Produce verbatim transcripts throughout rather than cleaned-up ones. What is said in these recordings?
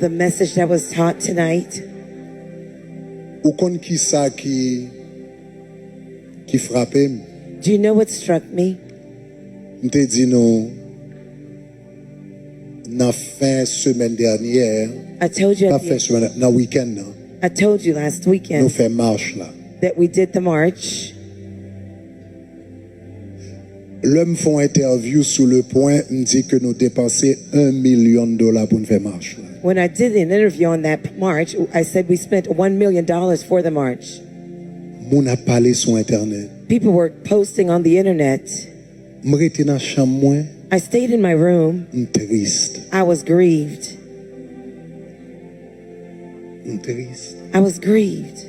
The message that was taught tonight. Ou konn ki sa ki ki frape m? Do you know what struck me? M te di nou nan fen semèn dènyè, I told you pa at fen the, semèn, nan wikenn nan, I told you last nou weekend fè mach la. that we did the march. Lè m fè yon entèvyou sou le pwen, m di ke nou depanse yon milyon dola pou n fè mach la. When I did an interview on that march, I said we spent one million dollars for the march. Moun ap pale sou entènèt. People were posting on the internet. M rete nan chanm mwen, I stayed in my room. M tris. I was grieved. M tris. I was grieved.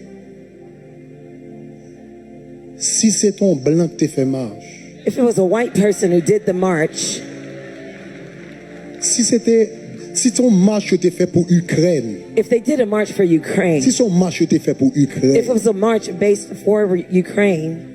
Si se te yon blan ki te fè mach, If it was a white person who did the march, si se te si se yon mach yo te fè pou Ikrèn, if they did a march for Ukraine, si se yon mach yo te fè pou if it Ikrèn, was a march based for Ukraine,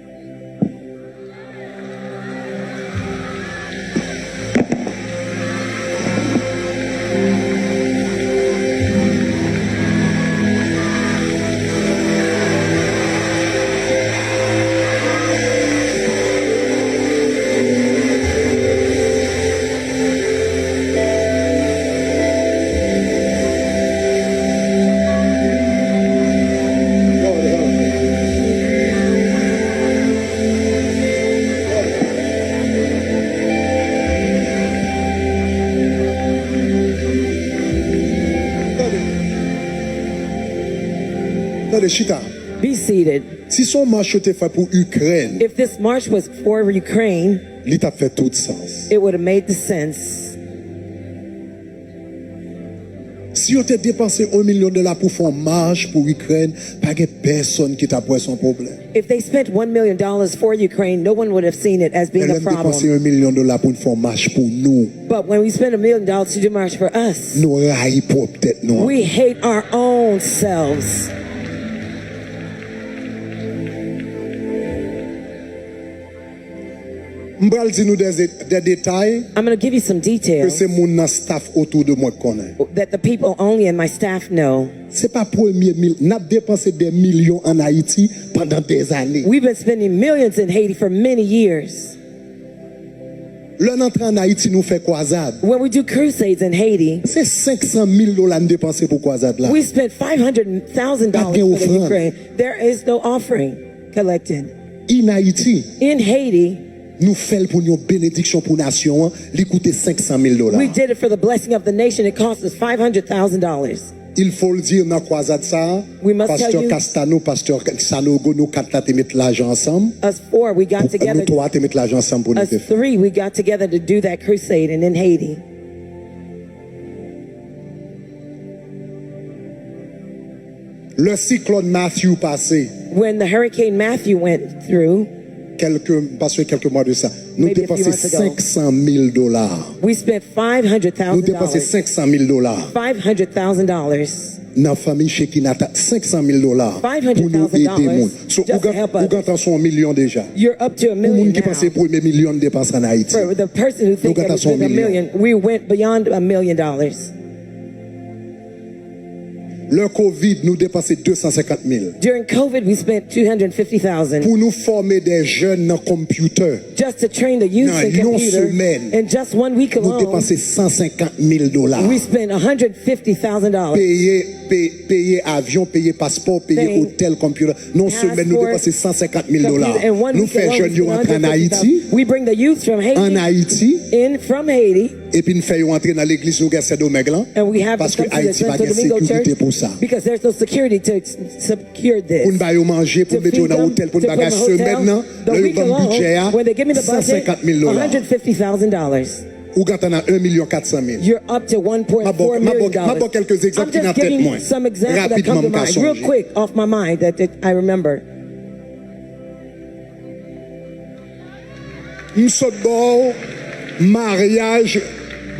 Tande, chita. Be seated. Si se yon mach yo te fè pou Ikrèn, If this march was for Ukraine, li t ap fè tout sans. It would have made the sense. Si yo te depanse yon milyon dola pou fè yon mach pou Ikrèn, pa gen pèsonn ki t ap wè se yon pwoblèm. If they spent one million dollars for Ukraine, no one would have seen it as Men being lè a m depanse problem. Yon milyon dola pou n fè yon mach pou nou, But when we spend a million dollars to do march for us, nou rayi pwòp tèt nou. We hate our own selves. M pral di nou de, de detay I'm going to give you some ke details se moun nan staff otou de mwen k konnen. That the people only in my staff know. Se pa premye mil, n ap depanse de milyon ann Ayiti pandan dèzane. We've been spending millions in Haiti for many years. Lè n antre ann Ayiti, nou fè kwazad. When we do crusades in Haiti, Se senk san mil dola n depanse pou kwazad la. We spent five hundred thousand dollars Pa gen for the ofrann. Ukraine. There is no offering collected. In Ayiti, In Haiti, nou fè l pou n yon benediksyon pou nasyon an, li koute senk san mil dola. We did it for the blessing of the nation. It cost us five hundred thousand dollars. Il faut le dire, nan kwazad sa a, We must tell pastè you- Castano, pastè Sanogo, nou kat la te met lajan ansanm. Us four, we got Pou- together. Nou twa te met lajan ansanm pou nou Us te fè. Three, we got together to do that crusade and in Haiti. Lè siklòn Matthew pase, When the Hurricane Matthew went through, kèlke, m pa swe kèlke mwa de sa, nou Maybe a few depanse months ago. senk san mil dola. We spent five hundred Nou thousand depanse dollars. Senk san mil dola. Five hundred thousand dollars. Nan fanmi Shekinah, ta- senk san mil dola pou Five hundred thousand nou ede moun. dollars So, just to ou gan- help ou others. Gantan se yon milyon deja. You're up to a Pou moun million ki panse now. Premye milyon n depanse ann Ayiti. For the person who thinks that Gantan it's se yon been a milyon. Million, we went beyond a million dollars. Lè Covid, nou depanse de san senkant mil. During COVID, we spent two hundred fifty thousand Pou nou fòme de jèn nan computer, just to train the youth nan in yon computer. Semèn, In just one week nou alone, depanse san senkant mil dola. We spent a hundred fifty thousand dollars. Peye, pe- peye avyon, peye paspò, peye Paying otèl, computer. Nan yon semèn, nou passport, depanse san senkant mil dola. Computer. In one Nou week fè alone, jèn we yo spent antre ann a hundred fifty thousand. Ayiti, We bring the youth from Haiti ann Ayiti, in from Haiti, epi n fè yo antre nan legliz nou gen Sendomeng lan, and we have them paske come to the Ayiti pa Santo gen Domingo sekirite Church pou sa. Because there's no security to s- secure this. Pou n ba yo manje, pou To n mete yo feed nan them, otèl, pou to n put bagay them in a hotel, semèn nan, the lè yo week ban m alone, bidjè a, when they give me the budget, san senkant mil dola. Hundred fifty thousand dollars. Ou gentan nan yon milyon kat san mil. You're up to one point M ap ba four w- m ap ba million w- m ap ba w dollars. Kèlke egzanp I'm ki nan just tèt giving you mwen. Some examples that come Rapidman, to m ka mind. Real sonje. Quick, off my mind that, that I remember. M sot ba w maryaj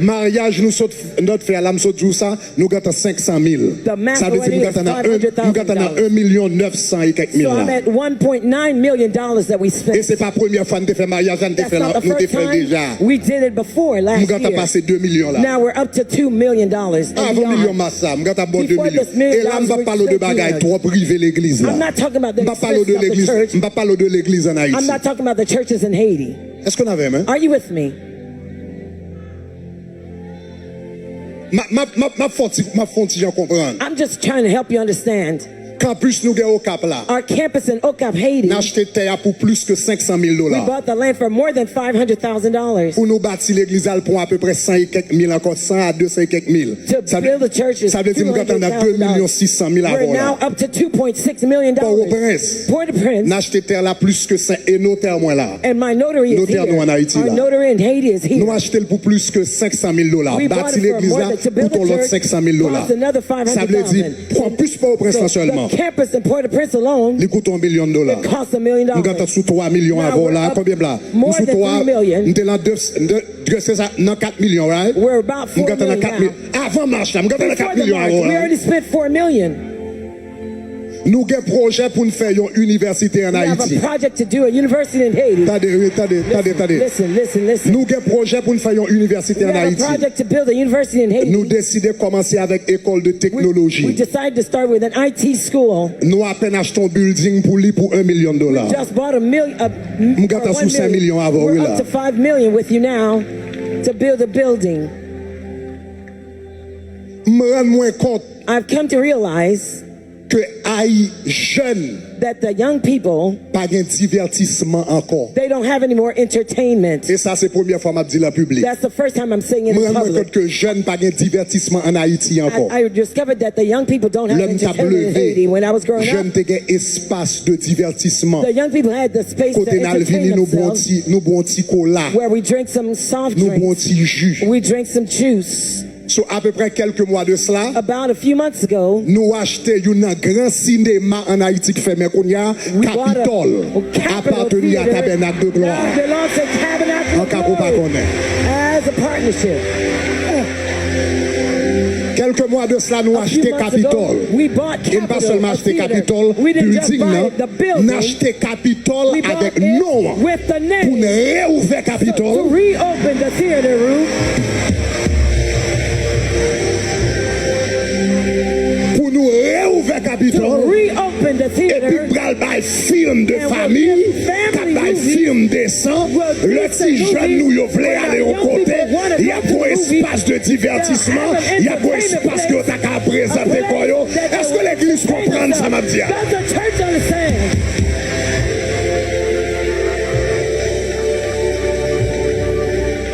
Maryaj nou sot, n sot fè a la, m sot di w sa, nou gentan senk san mil. Sa vle di m gentan nan en, m gentan nan en milyon nèf san e kèk mil la. So I'm at one point nine million dollars that we spent. E se pa premyè fwa n te fè maryaj la, n te fè l, nou te fè l deja. We did it before last year. M gentan pase de milyon la. Now we're up to two million dollars. Avan milyon mas la, m gentan bò de milyon. E la, m p ap pale w de bagay twò prive legliz la. I'm not talking about the expenses of the church. M p ap pale w de legliz, m p ap pale w de legliz an Ayiti. I'm not talking about the churches in Haiti. Èske w avè m? Are you with me? M ap, m ap, m ap, m ap fè w ti, m ap fè w ti jan konprann. I'm just trying to help you understand. Kanpis nou gen Okap la. Our campus in Okap, Haiti. N achte tè a pou plis ke senk san mil dola. We bought the land for more than five hundred thousand dollars. Pou nou bati legliz la, l pran apeprè san e kèk mil ankò, san a de san e kèk mil. To build the church is two hundred thousand dollars. Sa vle di m gentan nan de milyon sis san mil avè w la. We're now up to two point six million dollars. Pòtoprens. Port-au-Prince. N achte tè la plis ke senk, e notè mwen la. And my notary is here. Notè nou an Ayiti la. Our notary in Haiti is here. Nou achte l pou plis ke senk san mil dola. We bought it for more than, to build the church cost another five hundred thousand. Bati legliz la pou tout lòt senk san mil dola. Sa vle di, kanpis Pòtoprens lan sèlman, the campus in Port-au-Prince alone, li koute yon milyon dola. It cost a million dollars. M gentan sou twa milyon avè w la. Now we're up more than three million. Konbyen m la? M sou twa, m te nan de, de, de, se sa, nan kat milyon, right? We're about four million now. M gentan nan kat milyon. Avan mach la, m gentan nan kat milyon avè w la. Before the march, we already spent four million. Nou gen pwojè pou n fè yon inivèsite ann Ayiti. We have a project to do a university in Haiti. Tande, wi, tande, tande, tande. Listen, listen, listen, listen. Nou gen pwojè pou n fè yon inivèsite ann Ayiti. We have a project to build a university in Haiti. Nou deside kòmanse avèk ekòl de teknoloji. We, we decided to start with an I T school. Nou apèn achte yon building pou li pou en milyon dola. We just bought a mil-, a, m-, for one million. M gentan sou senk milyon avè w, wi la. We're up to five million with you now to build a building. M rann mwen kont I've come to realize ke ay jèn that the young people, pa gen divètisman ankò. They don't have any more entertainment. E sa se premyè fwa m ap di l an piblik. That's the first time I'm saying it in public. M rann mwen kont ke jèn pa gen divètisman ann Ayiti ankò. I, I discovered that the young people don't have entertainment in Haiti. Lè m t ap leve, when I was growing up, jèn te gen espas de divètisman. The young people had the space to entertain themselves. Kote n al vini, nou bwè yon ti, nou bwè yon ti kola. Where we drink some soft drinks. Nou bwè yon ti ji. We drink some juice. So, apeprè kèlke mwa de sela, about a few months ago, nou achte youn nan gran sinema ann Ayiti ki fèmen kounye a, Capitol, apateni a Tabènak de Glwa. We bought a, a Capitol Theater, now belongs to Tabernacle of Glory, an ka pou pa konnen. As a partnership. Kèlke mwa de sela, nou achte Capitol. A few months ago, we bought Capitol, a theater. E n pa sèlman achte Capitol, building nan, n achte Capitol avèk non an. We bought it with the name. Pou n reouvè Capitol. So, to reopen the theater room. Pou nou reouvè Capitol. To reopen the theater. Epi pral bay fim de fanmi, k ap bay fim desan. Lè ti jèn nou yo vle ale yon kote, y ap gen espas de divètisman, y ap gen espas ke yo ta ka prezante kò yo. Èske legliz konprann sa m ap di a? Does the church understand?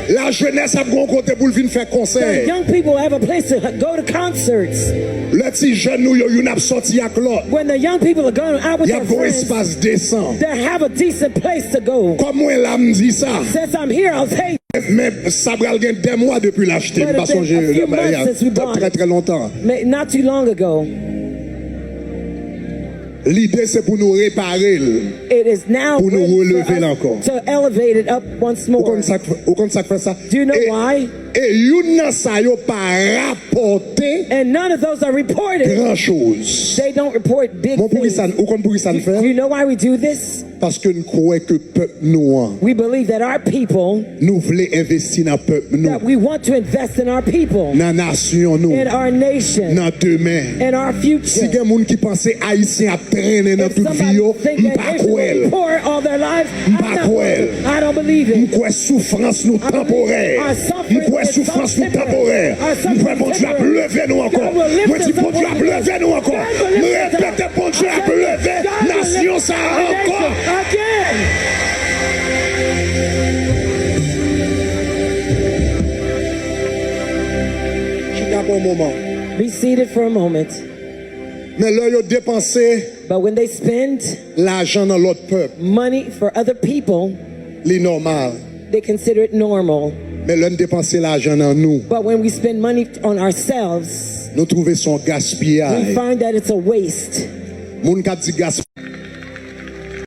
Lajenès ap gen yon kote pou l vin fè konsè. The young people have a place to go to concerts. Lè ti jèn nou yo, youn ap sòti ak lòt. When the young people are going out with their friends, y ap gen espas desan. They have a decent place to go. Kòm mwen la, m di sa. Since I'm here, I'll say. Men sa pral gen de mwa depi l achte. M pa sonje lè bagay a, trè, trè lontan. But a few months since we bought it. Not too long ago. Lide se pou nou repare l, pou nou releve l ankò. It is now for us to elevate it up once more. Ou konn sa k fè, ou konn sa k fè sa? Do you know why? E, e youn nan sa yo pa rapòte gran choz. And none of those are reported. They don't report big things. Bon, poukisa n, ou konn poukisa n fè l? Do, do you know why we do this? Paske n kwè ke pèp nou an, We believe that our people, nou vle envesti nan pèp nou, that we want to invest in our people, nan nasyon nou, in our nation, nan demen. In our future. Si gen moun ki panse Ayisyen ap trennen nan tout vi yo, m pa kwè l. If somebody think that Haitians will be poor all their lives, I don't believe it. M pa kwè l. I don't believe it. M kwè soufrans nou tanporè. I believe our suffering is so temporary. M kwè soufrans nou tanporè. Our suffering is temporary. M kwè Bondye ap leve nou ankò. God will lift us up one day. Mwen di Bondye ap leve nou ankò. God will lift us up. M repete, Bondye ap leve nasyon sa a ankò. I tell you, God will lift up our nation again. Chita pou yon moman. Be seated for a moment. Men lè yo depanse But when they spend lajan nan lòt pèp, money for other people, li nòmal. They consider it normal. Men lè n depanse lajan nan nou, But when we spend money on ourselves, nou twouve se yon gaspiyay. We find that it's a waste. Moun k ap di gaspiyay,